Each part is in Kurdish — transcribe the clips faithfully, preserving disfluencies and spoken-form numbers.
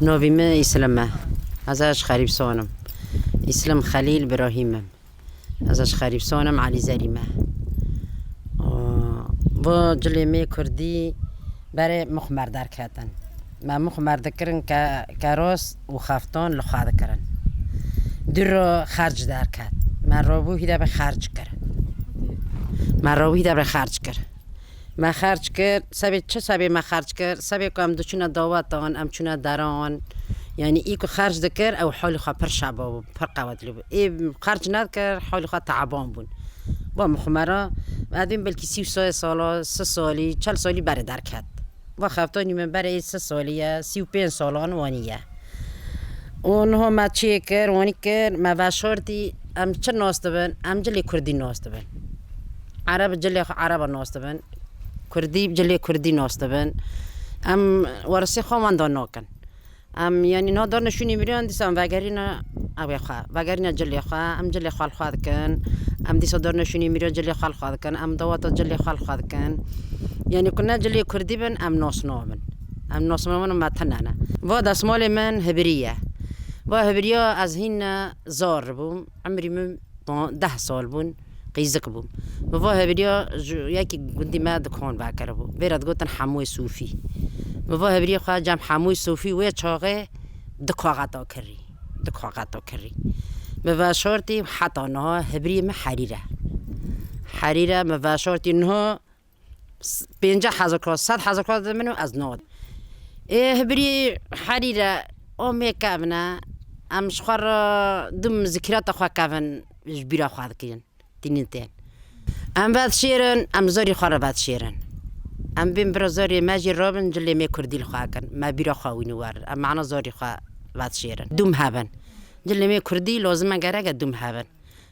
Navî min Îslim e. Ez ji Xerîbsan im. Îslim Xelîl Birahîm im. Ez ji Xerîbsan im, Elî Zerî me. Aa, va cilê me kurdî berê mixmer derketin. Me mixmer dikirin ke-, keros û xeftan li xwe dikirin. Dû re xerc derket. Me rabû hî de be xerc kir. Me rabû hî de be xerc kir. Me xerc kir, sebê çi sebê me xerc kir? Sebê ku em diçûne dawetan, em çûne deran. Yanî î ku xerc dikir, ew halî xwe pir şeba bû, pir qewetli bû. Ê xerc nedikir, halî xwe teban bûn. Va mixmera, edîn belkî sî û sê sala, si salî, çel salî berê derket. Va xeftanî min berê ê si salî ye, sî û pênc salan wanî ye. Û niha me çê kir, wanî kir, me veşartî, em çi nas dibin? Em cilê kurdî nas dibin. Ereb cilê xwe ereba nas dibin. Kurdî cilê kurdî nas dibin. Em werisê xwe wenda nakin. Em, yanî, niha darne şûnê miriyan, dîsa em vegerîne ewê xwe. Vegerîne cilê xwe, em cilê xwe li xwe dikin. Em dîsa darne şûnê miriyan cilê xwe li xwe dikin. Em daweta cilê xwe li xwe dikin. Yanî, ku ne cilê kurdî bin, em nas nabin. Em nas nabin, me tune ne. Va desmalê min hibirî ye. Va hibiriya ez hîn ne zar bûm. Emrî min pa-, deh sal bûn, qîzik bûm. Min va heviriya ji yekî gundî me dikan vekiribû. Vê re digotin Hemûyê Sofî. Min va heviriya xwe cem Hemûyê Sofî wê çaxê du kaxeta kirî. Du kaxeta kirî. Min veşartî heta niha hibirî min herîr e. Herîr e, min veşartî niha s-, pênceh hezar kar, sed hezar kar dide min û ez nadim. Ê hibirî herîr e, o mê kevin e. Em ji xwe re dûm zikirata xwe kevin ji bîra xwe dikirin. Tînin tên. Em vedişêrin, em zorî xwe re vedişêrin. Em bên bira zorê me jî rabin, cilê me kurdî li xwe kin. Me bîra xwe wînî werin. Em mana zorî xwe vedişêrin. Dûm hebin. Cilê me kurdî lazim e gerek e dûm hebin.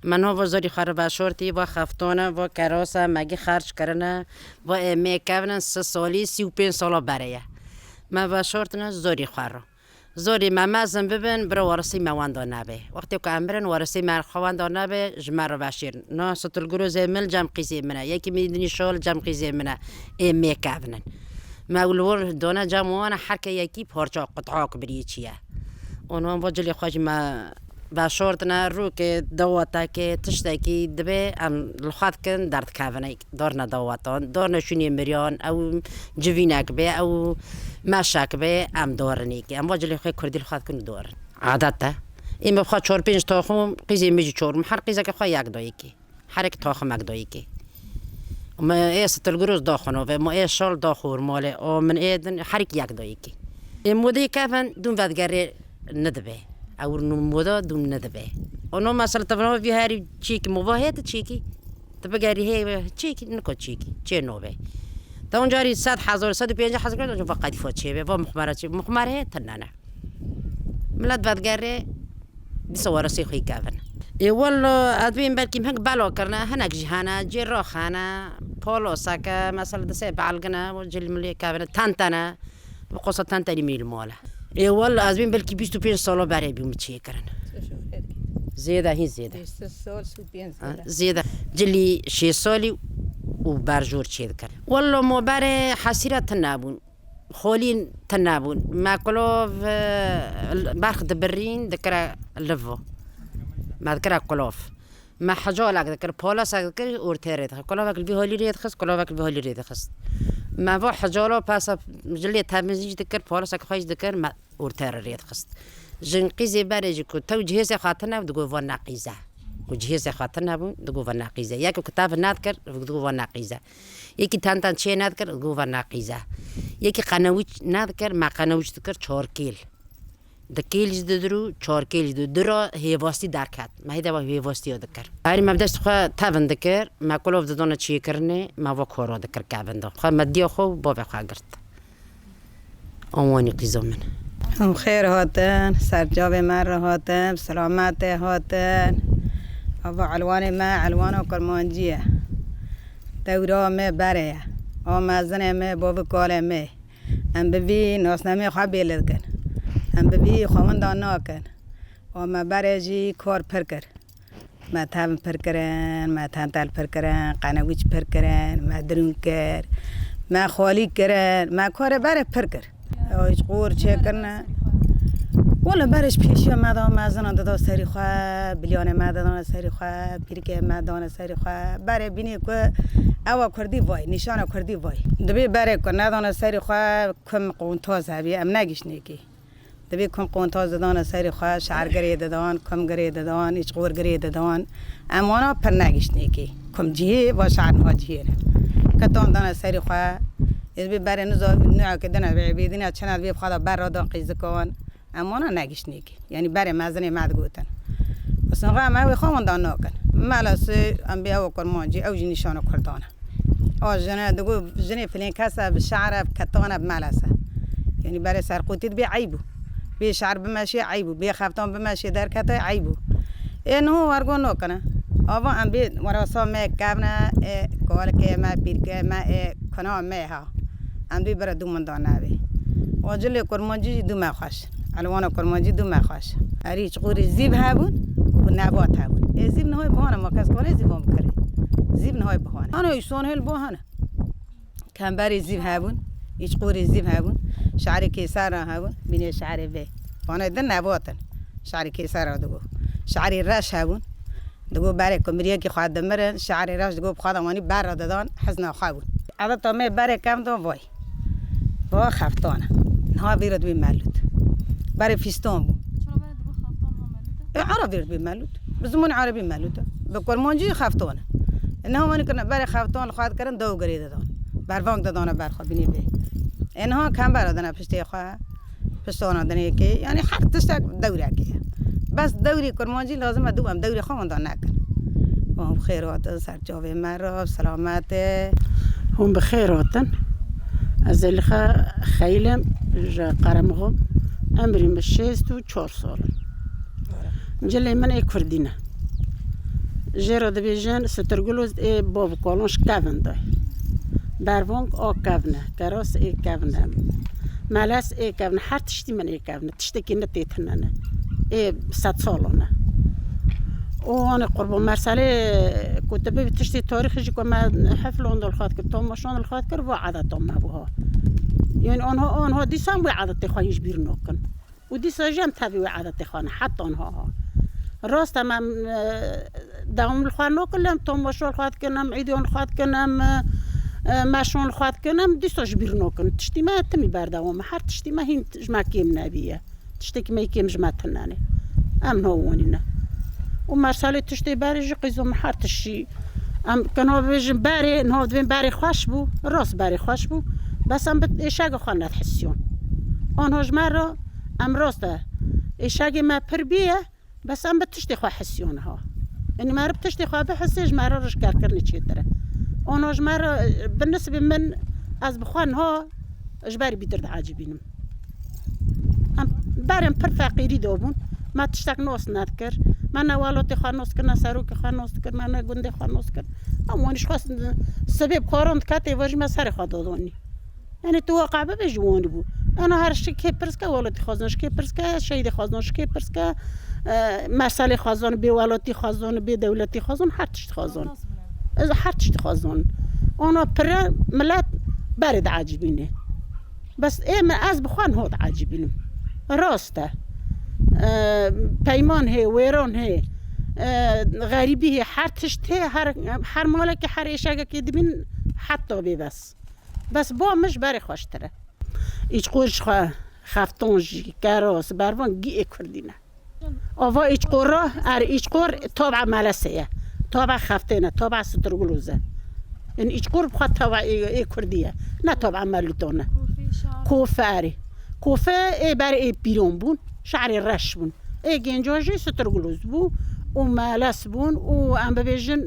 Me nava zorî xwe re veşortî, va xeftane, va kerase, me gî xerc kirine, va ê mê kevnin si salî, sî û pênc sala berê ye. Me veşortine zorî xwe re. Zorî me mezin bibin, bira warisî me wenda nebe. Wextê ku em mirin, warisî me xwe wenda nebe, ji me re veşêrin. Na sitilgurozê min cem qîzê min e, yekî mîdinî şol cem qîzê min e, ê mê kevnin. Me ew li wir dane cem wan e, her ke yekî parça, qut'ak birî çi ye. Û niha va cilê xwe jî me veşartine, rûkê, dawatekê, tiştekî dibe em li xwe dikin derdikevine, darne dawatan, darne şûnê miriyan, ew civînek be, ew meşek be, em darinê kê. Em va cilê xwe kurdî li xwe dikin û darin. Adet e. Ê me xwe çar pênc taxim, qîzê min jî çar bûn. Her qîzeke xwe yek dayikê. Her yek taximek dayikê. Me ê sitilgiroz daxwe navê, me ê şal daxwe malê, o min ê din her yek yek dayikê. Ê modê kevin dûm vedgerê nidibe. Ewr nû moda dûm nidibe. Ono mesela tevnava vî herî çîkî mova hê ti çîkî. Ti bigerî hê çîkî, niko çîkî, çê nove. Te oncarî sed hezar, sed û pêncî hezar kar, va qedîfa çêbe, va muxmara çê, muxmar hê tinane. Milet vedgerê, dîsa warisê xwe kevin. Ê welo, ez bêm belkî hing bela kirine, hinek jî hene, cêrax hene, poloseke, mesela disê belgine, û cilmilê kevine, tentene, bi qosa tentenî mîl male. Ê welo, ez bêm belkî bîst û pênc sala berê bî min çêkirin. Zêde, hîn zêde. Bîst sal, sî û pênc Ha, sal. Zêde. Cilî şêst salî û berjor çê dikir. Welo, mo berê hesîre tune bûn. Xolîn tune bûn. Me kulov, e, berx dibirîn, dikire livo. Me dikire kulov. Me hicalek dikir, polosek dikir, ortê rê dixist. Kulovek li vî holî rê dixist, kulovek li vî holî rê dixist. Me va hicalo pesa ji lê temizî jî dikir, polosek xwe jî dikir, me ortê rê rê dixist. Jin qîzê berê jî ku tew cihêzê xwe tune, digo va neqîze. Ku cihêzê xwe tune bû, digo va neqîze. Yek ku tev nedikir, digo va neqîze. Yekî tenten çê nedikir, digo va neqîze. Yekî qenewîç nedikir, me qenewîç dikir çar kêl. Di kêl jî didir û çar kêl jî didir û hêvastî derket. Me hêdeva hêvastiya dikir. Herî me bi dest xwe tevin dikir, me kulov didana çêkirinê, me va kora dikir kevin de. Xwe me diya xwe û bavê xwe girt. Awanî qîza min. Em xêr hatin, ser çavê me re hatin, selametê hatin. Ava elwanê me, elwana Kurmancî ye. Dewra me berê ye. A mezinê me, bavê kalê me. Em bi vî nasnameyê xwe bêle dikin. Em bi vî xwe winda nakin. Û me berê jî kar pir kir. Me tevn pir kirin, me tentel pir kirin, qenewîç pir kirin, me dirûn kir, me xalî kirin, me karê berê pir kir. Ew ji qor çêkirine. Wele berê ji pêşiya me da, mezina dida serî xwe, bilyanê me didana serî xwe, pîrikê me dana serî xwe. Berê bînî ku ewa kurdî vay, nîşana kurdî vay. Dibê berê ku nedana serî xwe, kum qontaz hebî, em negiştnêkî. Dibê kum qontaz didana serî xwe, şe'er girê didan, kum girê didan, îçqor girê didan. Em wana pir negiştnêkî. Kum cihê, va şe'er niha cihê ne. Kitan dana serî xwe, ez bê berê niza, nû ke dina vê, vê dina çina vê xwe da berra dan qîzikan. Em wana negiştnêkî. Yanî berê mezinê me digotin. Sinxa em ew ê xwe winda nakin. Melesê em bê ew kurmancî, ew jî nîşana kurdan e. A jine digo, jinê filên kes e, bi şe'er e, bi ketan e, bi meles e. Yanî berê serqotî dibê eyb bû. Bê şe'er bimeşê eyb bû. Bê xeftan bimeşê derkete eyb bû. Ê niho wergo nokine. Ava em bê werasa me kevne, ê kolikê me, pîrkê me, ê kuna me ha. Em dê bira dû min da navê. O cilê kurmancî jî dû me xweş. Elwana kurmancî dû me xweş. Erî çiqûrî zîv hebûn û nebat hebûn. Ê zîv nihoy bihane ma kes kane zîvan bikirî. Zîv nihoy bihane. Hano îson hêl bo hane. Kemberê zîv hebûn, îçqûrê zîv hebûn, şe'rê kêser re hebûn, bînê şe'rê vê. Vane din nebatin. Şe'rê kêser re digo. Şe'rê reş hebûn. Digo berê ku miriyekî xwe dimirin, şe'rê reş digo bi xwe de wanî ber re didan, hizna xwe bûn. Edeta me berê kevn da vay. Va xeftane. Niha vî re dibê melût. Berê fîstan bû. Çira berê dibe xeftan ha melût e? E, Ereb vî re dibê melût. Bi zimanê Erebî melût e. Bi kurmancî xeftan e. E, niha wanî kirine berê xeftan li xwe dikirin, dew girê didan. Bervang didane ber xwe bînê vê. E, niha kembera dine piştê xwe. Piştana dinê kê, yanî her tiştek dewrekê ye. Bes dewrî kurmancî lazim e, dû em dewrê xwe winda nekin. Hûn bi xêr hatin ser çavê me re, selamet e. Hûn bi xêr hatin. Ez Zelîxa Xeyl im, ji Qeremoxim. Emrî min şêst û çar sal in. Cilê min ê kurdî ne. Jê re dibêjin sitirguloz ê bav û kalan ji kevin de. Bervong a kevn e, keras ê kevn e. Meles ê kevn e, her tiştî min ê kevn e. Tiştekî ne tê tune ne. Ê sed salan e. Û anê qurban merselê ku tu bibî tiştê tarîxî jî ku me hiflan dil xwet kir, tomaşan dil xwet kir, va edeta me bû ha. Yanî anha, anha dîsan wê edetê xwe hîn ji bîr nakin. Û dîsa jî em tevî wê edetê xwe ne, heta niha ha. Rast em, em, e, dewam li xwe nakin, em tomaşa li xwe dikin, em îdiyan li xwe dikin, em, e, e, meşan li xwe dikin, em dîsa ji bîr nakin. Tiştî me timî berdewam e. Her tiştî me hîn ji me kêm nebîye. Tiştekî me yê kêm ji me tune ne. Em niha wanî ne. Û mersalê tiştê berê jî qîzo me her tişt jî. Em kena bibêjin berê, niha dibên berê xweş bû, rast berê xweş bû. Bes em bi êşegê xwe nedihisiyan. Anha ji me re Em rast e, êşegê me pir bîye, bes em bi tiştê xwe hisiyon ha. Yanî meriv tiştê xwe bihisê, ji me re rijkerkirinê çêtir e. Ana ji me re, bi nisbê min, ez bi xwe niha ji ber bîtir diecibînim. Em berên pir feqîrî de bûn. Me tiştek nas nedikir. Me ne welatê xwe nas kir, ne serokê xwe nas dikir, me ne gundê xwe nas kir. Em wanî ji xwe sibê bi karan diketê ve jî me serê xwe dadonî. Yanî tu weqa bibê ji wan bû. Ana her ji kê pirs ke welatî xwazan, ji kê pirs ke şehîdê xwazan, ji kê pirs ke, e, merselê xwazan, bê welatî xwazan, bê dewletî xwazan, her tişt xwazan. Ez her tişt xwazan. Ana pire milet berê diecibîne. Bes ê min ez bi xwe niha diecibînim. Rast e. E, peyman hê, wêran hê, e, xerîbî hê, her tişt hê, her, her malekê, her êşegekê dibîn heta bê bes. Bes bo min ji berê xweştir e. Îçqor ji xwe, xefton jî, keros, bervan gî ê kurdî ne. Ava îçqor ra, er îçqor tab'a melesê ye. Tab'a xeftê ne, tab'a sitirguloz e. In îçqor bi xwe tab'a ê, ê kurdî ye. Ne tab'a melûton e. Kofe erê. Kofe ê berê ê pîron bûn, şe'rê reş bûn. Ê gênca jî sitirguloz bû û meles bûn û em bibêjin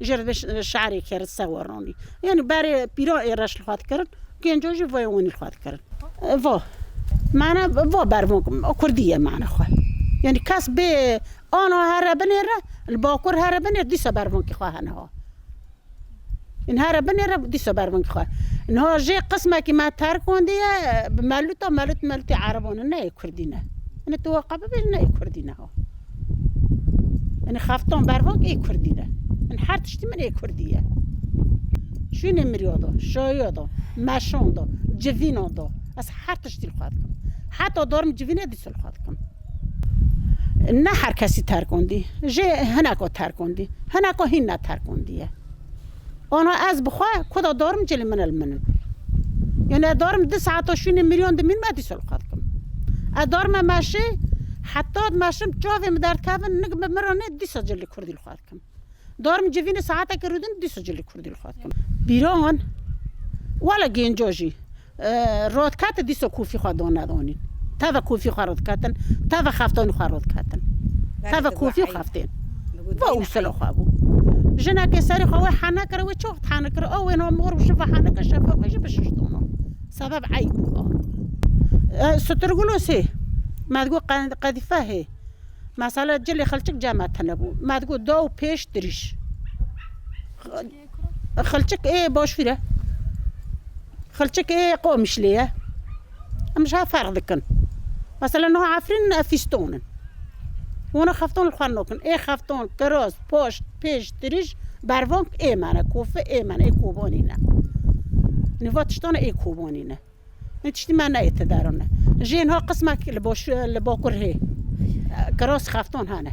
jê re dibê şe'rê kêr seweranî. Yanî berê pîra ê reş li xwe dikirin, gênca jî vayê wanî li xwe dikirin. Va. Mane va bervok, o kurdî ye mane xwe. Yanî kes bê ana here binêre, li bakur here binêre, dîsa bervokê xwe hene ha. În here binêre, dîsa bervokê xwe. Niha jê qismekî me terk wandiye, bi melûta, melût, melûtê ereban e, ne yê kurdî ne. Yanî tu weqa bibêj, ne yê kurdî ne ha. Min xeftan bervank ê kurdî ne. Min her tiştî min ê kurdî ye. Şûnê miriya da, şayiya da, meşan da, civînan da. Ez her tiştî li xwe dikim. Heta darim civînê dîsa li xwe dikim. Ne her kesî terkandî. Jê hineka terkandî. Hineka hîn ne terkandî ye. Ana ez bi xwe ku da darim cilê min el min in. Yani ez darim du saeta şûnê miriyan dimîn me dîsa li xwe dikim. Ez darime meşê, heta meşim çavê min derdikevin, nik bi min re ne dîsa cilê kurdî li xwe dikim. Darim civînê saeteke rûdin dîsa cilê kurdî li xwe dikim. Bîran, wele gênca jî, e, radikete dîsa kofî xwe da nedanîn. Teve kofî xwe radiketin, teve xeftanî xwe radiketin. Teve kofî û xeftên. Va usila xwe bû. Jinekê serê xwe wê hene kir, wê çi wext hene kir? Ew wê na mor û şiva hene kir, şefa xwe jî bişiştona. Sebeb eyb bû. E, Sturgulosê, me digot qe-, qedîfe hê. Mesela cilê xilçik cem me tune bû. Me digot da û pêş dirîj. Xilçik ê başûr e. Xilçik ê Qamişlê ye. Em ji hev ferq dikin. Mesela niha Efrîn, e, fîston in. Wana xeftan li xwe nakin. Ê xeftan, kiraz, paş, pêş, dirîj, bervank ê me ne, kofi ê me ne, ê Kobanî ne. Nîva tiştana ê Kobanî ne. Min tiştî me neyê ti derane. Jê niha qismek li baş, li bakur hê. Kiras xeftan hene.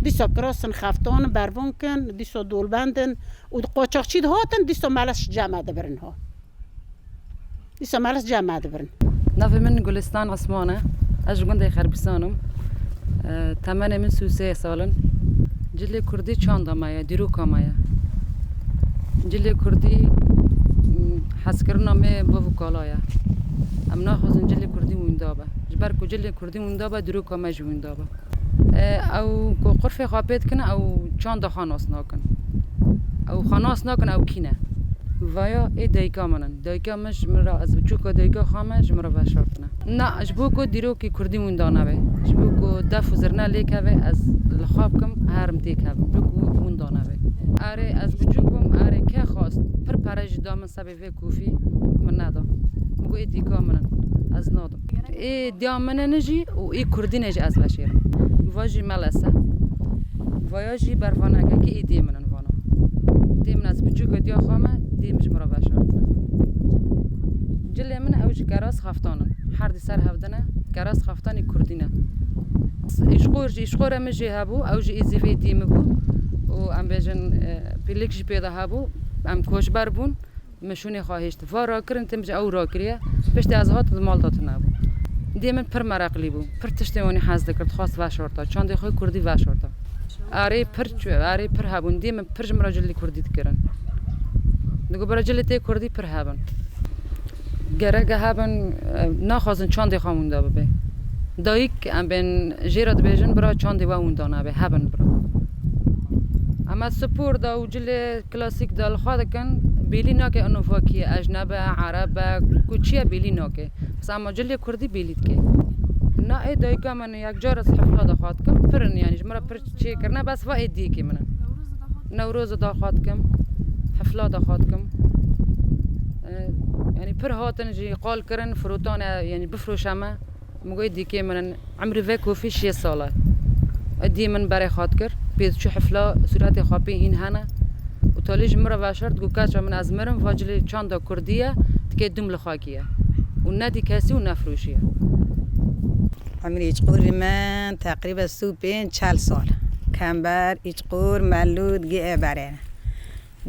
Dîsa kirasin xeftan, bervon kin, dîsa dolbendin û di qoçaxçî dihatin, dîsa meles cem me dibirin ha. Dîsa meles cem me dibirin. Navê min Gulistan Osman e. Ez ji gundê Xerbîsan im. E, temenê min sî û sê sal in. Cilê kurdî çanda me ye, dîroka me ye. Cilê kurdî, m, hezkirina me bav û kala ye. Em naxwazin cilê kurdî winda be. Ji ber ku cilê kurdî winda be, dîroka me jî winda be. E, ew ku qurfê xwe pê dikin, ew çanda xwe nas nakin. Ew xwe nas nakin, ew kî ne? Vaya ê dayika min in. Dayika min ji min re, ez biçûka dayika xwe me ji min re veşartine. Na, ji bo ku dîrokî kurdî winda nebe. Ji bo ku def û zirne lê keve, ez li xwe bikim, herim tê kevim. Ji bo ku winda nebe. Erê, ez biçûk bûm, erê, ke xwast, pir pere jî da min sebê vê kofî, min neda. Min got, ê dîka min in, ez nadim. Ê diya min in jî û ê kurdî ne jî ez veşêrim. Va jî melese. Vaya jî bervaneke ki ê dê min in vana. Dê min ez biçûka diya xwe me, dê min ji min re veşartine. Cilê min ew ji keras xeftan in. Her di ser hevdine, keras xeftanî kurdî ne. Îşqor jî, îşqore min jê hebû, ew jî ê zîvê dî min bû. Û em bêjin, e, pîlik jî pê de hebû. Em koçber bûn. Min şûnê xwe hişt. Va rakirin, tim ji ew rakiriye. Piştî ez hat di mal de tune bû. Dê min pir mereqlî bû. Pir tiştê wanî hez dikir, dixwest veşorta. Çandê xwe kurdî veşorta. Erê pir çu-, erê pir hebûn. Dê min pir ji min re cilî kurdî dikirin. Digo bira cilê tê kurdî pir hebin. Gereke hebin, e, naxwazin çandê xwe winda bibe. Dayik, em bên jê re dibêjin, bira çandê we winda nabe, hebin bira. Em spor de û cilê klasîk de li xwe dikin, bêlî nake ino va kî ye, ecneb e, ereb e, ku çi ye bêlî nake. Bes ema cilê kurdî bêlî dike. Na ê dayika min yek car ez hefla de xwe dikim, pir in, yanî ji min re pir çêkirine, bes va ê dîkê min in. Newroz de xwe dikim, hefla de xwe dikim. E, yanî pir hatin jî qal kirin, firotane, yanî bifroşe me. Min got, ê dîkê min in, emrî vê kofî şêst sal e. Ê dî min berê xwe dikir, pê diçû hefla sûretê xwe pê hîn hene. Û talî ji min re veşart, got, keça min ez mirim, va cilê çanda kurdî ye, dikê dûm li xwe kî ye. Û nedî kesî û nefroşiye. Emrî îçqûrî min teqrîben sî û pênc çel sal. Kember, îçqûr, melût, gî ê berê ne.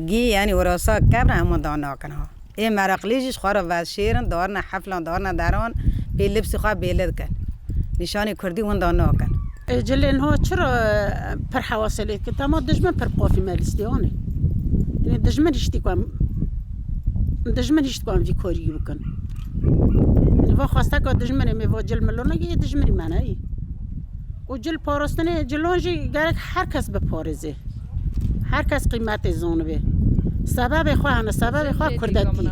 Gî, yanî, wirasa kevre hemû da nakin ha. Ê meraqlî jî ji xwe re veşêrin, darine heflan, darine deran, pê lipsî xwe bêle dikin. Nîşanî kurdî winda nakin. E, cilên ho çira, e, pir hewasê lê dikin? Dema dijmin pir bi qofî me lîstiye, anî. Yanî dijmin hiştî ku em, dijmin hiştî ku em vî korî bikin. Yanî va xwesteka dijminê me va cil milo neke, yê dijminî me ne yî. Û cil parastinê cilan jî gerek her kes biparêzê. Her kes qîmetê zanibe. Sebebê xwe hene, sebebê xwe kurdetî.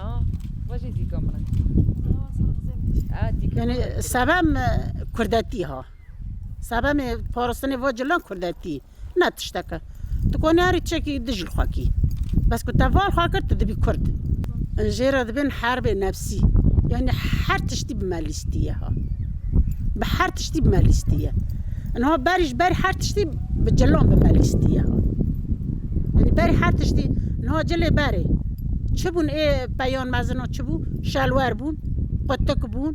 Yanî sebem, e, kurdetî ha. Sebemê parastinê va cilan kurdetî. Ne tişteke. Tu konê herî çekî dij li xwe kî. Bes ku te va li xwe kir, tu dibî kurd. Jê re dibên herbê nefsî. Yanî her tiştî bi me lîstiye ha. Bi her tiştî bi me lîstiye. Niha berî ji ber her tiştî bi cilan bi me lîstiye. Yanî berî her tiştî niha cilê berê. Çi bûn ê peyan mezino çi bû? Şelwer bûn, qutik bûn.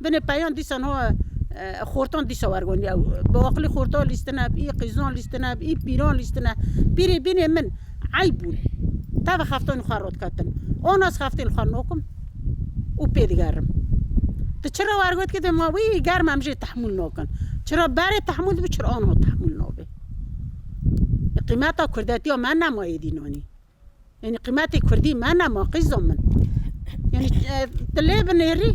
Binê peyan dîsa niha, e, xortan dîsa wergon. Ew bi aqilî xorta lîstine, bi î qîzan lîstine, bi î pîran lîstine. Pîrê bînê min eyb bûn. Tevî xeftanî xwe rot ketin. Ona ez xeftên xwe nakim û pê digerim. Tu çira wergot ki de ma wî germ em jê tehmûl nakin. Çira berê tehmûl dibe, çira anha tehmûl nabe. Qîmeta kurdetiya me nema êdî nanî. Yanî qîmetê kurdî me nema qîzo min. Yanî, e, tu lê binêrî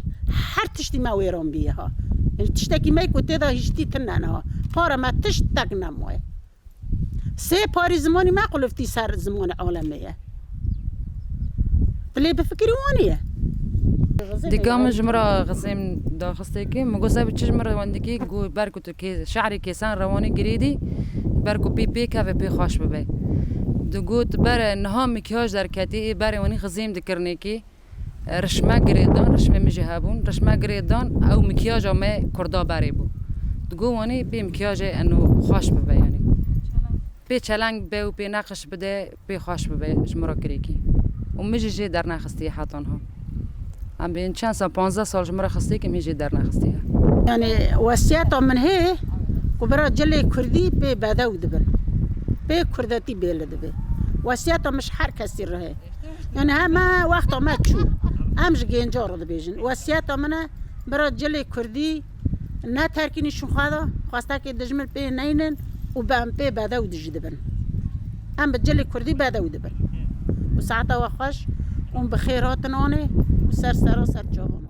her tiştî me wêran bîye ha. Yanî tiştekî me ku tê de hiştî tune ne ha. Para me tiştek nemaye. Sê parî zimanî me quliftî ser zimanê alemê ye. Tu lê bifikirî wanî ye. Dika min ji min re xizêm daxistekî, min got, "Sebî çi ji min re wendikî?" Got, "Ber ku tu kê-, şehrê kêsan rewanî girêdî, ber ku pê pêkeve pê xweş bibe." Digot, "Bere niha mikyaj derketî, ê berê wanî xizêm dikirnekî." Rişme girêdan, rişmê min jî hebûn. Rişme girêdan, ew mikiyaja me kurda berê bû. Digo wanî pê mikiyajê eno xweş bibe, yanî. Pê çeleng be û pê neqiş bide, pê xweş bibe ji min re kirêkî. Û min jî jê dernexistiye heta niha. Em bên çend sal, panzdeh sal ji min re xistê ke min jê dernexistiye. Yanî wesiyeta min hê ku bira cilê kurdî pê bedew dibin. Pê kurdetî bêli dibe. Wesiyeta min ji her kesî re hê. Yanî heme wexta me çû. Em ji gênca re dibêjin. Wesiyeta min e, bira cilê kurdî neterkînî şûn xwe de, xwestekê dijmin pê neynin û be em pê bedew dijî dibin. Em bi cilê kurdî bedew dibin. Û saeta we xweş, hûn bi xêr hatin anê û ser sera ser çavan.